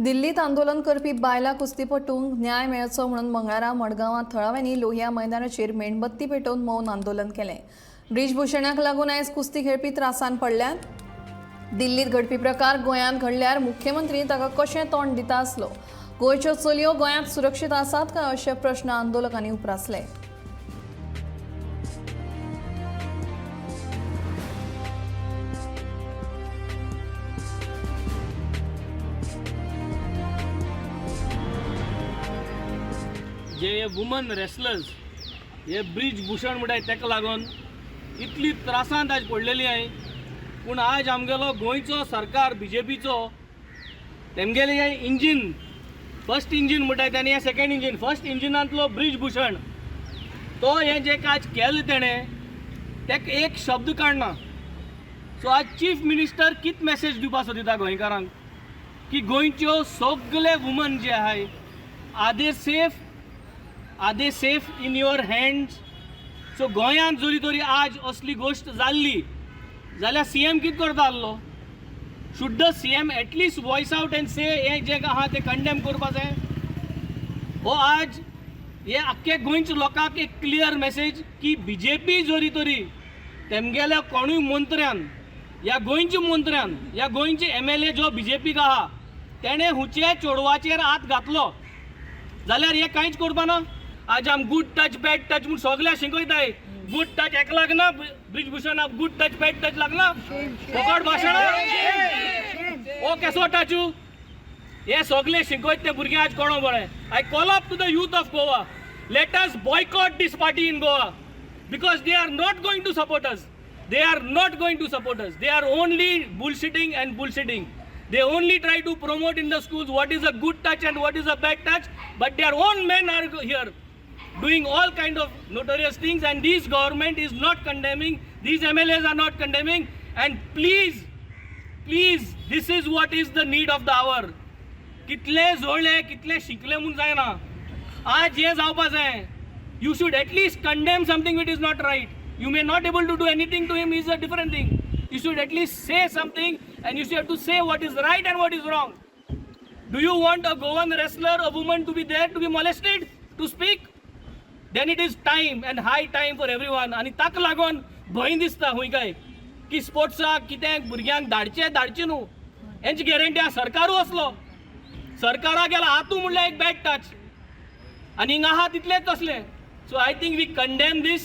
दिल्लीत आंदोलन करपी बायलां कुस्तीपटूंक न्याय मेळचो म्हणून मंगळारा मडगांवां थळाव्यांनी लोहिया मैदानाचेर मेणबत्ती पेटोवन मौन आंदोलन केलें. ब्रिजभूषणाक लागून आयज कुस्ती खेळपी त्रासान पडल्यात. दिल्लीत घडपी प्रकार गोंयांत घडल्यार मुख्यमंत्री ताका कशें तोंड दिता आसलो? गोंयच्यो चलयो गोंयांत सुरक्षीत आसात काय अशे प्रश्न आंदोलकांनी उप्रासले. जे हे वुमन रेसलर्स हे ब्रिज भूषण म्हणटाय ताका लागून इतली त्रासांत आज पडलेली आहे. पूण आज आमगेलो गोंयचो सरकार बीजेपीचो तेमगेले हे इंजीन फर्स्ट इंजीन म्हणटाय तेणी हे सेकंड इंजीन फर्स्ट इंजिनांतलो ब्रिज भूषण तो हें जें आज केलें तेणें तेका एक शब्द काडना. सो आज चीफ मिनिस्टर कित मॅसेज दिवपा सोदिता गोंयकारांक की गोंयच्यो सगले वुमन जे आहाय, are they safe, are they safe in your hands? So गोंयांत जरी तरी आज असली गोश्ट जाल्ली जाल्यार सी एम कितें करता आहलो? Should the CM at least voice out and say हें जें आहा तें कंडेम करपा जाय. हो आज हे आख्खे गोंयच्या लोकांक एक क्लियर मॅसेज की बी जे पी जरी तरी तेमगेल्या कोणूय मंत्र्यान या गोंयच्या मंत्र्यान या गोंयचे एम एल ए जो बी जे पीक आहा तेणें हुचे चेडवाचेर हात घातलो जाल्यार हे कांयच करपा ना. आज आम गूड टच बॅड टच म्हूण सगळ्या शिकयताय. गूड टच हेका लागना, ब्रिजभूषणाक गूड टच बॅड टच लागना, फकट भाशण ओ केसो टचू हे सगळे शिकयत ते भुरगे आज कोणो बरें. I call up to the youth of Goa, let us boycott this party in Goa because they are not going to support us. They are not going to support us. They are only bullshitting and bullshitting. They only try to promote in the schools what is a good touch and what is a bad touch, but their own men are here doing all kind of notorious things, and this government is not condemning, these MLAs are not condemning. And please, please, this is what is the need of the hour. कितले जोडले कितले शिकले म्हूण जायना, आज हें जावपा जाय. You should at least condemn something which is not right. You may not able to do anything to him is a different thing. You should at least say something and you should have to say what is right and what is wrong. Do you want a Goan wrestler, a woman to be there to be molested, to speak? Then it is time and high time for everyone. आनी ताका लागून भंय दिसता खंय काय की स्पोर्ट्साक कितें भुरग्यांक धाडचें धाडचें न्हू हेंची गॅरंटी आहा. सरकारूय असलो सरकारा गेला आतू म्हणल्यार एक बॅड टच आनी हिंगा आहा तितलेंच तसलें. So I think we condemn this.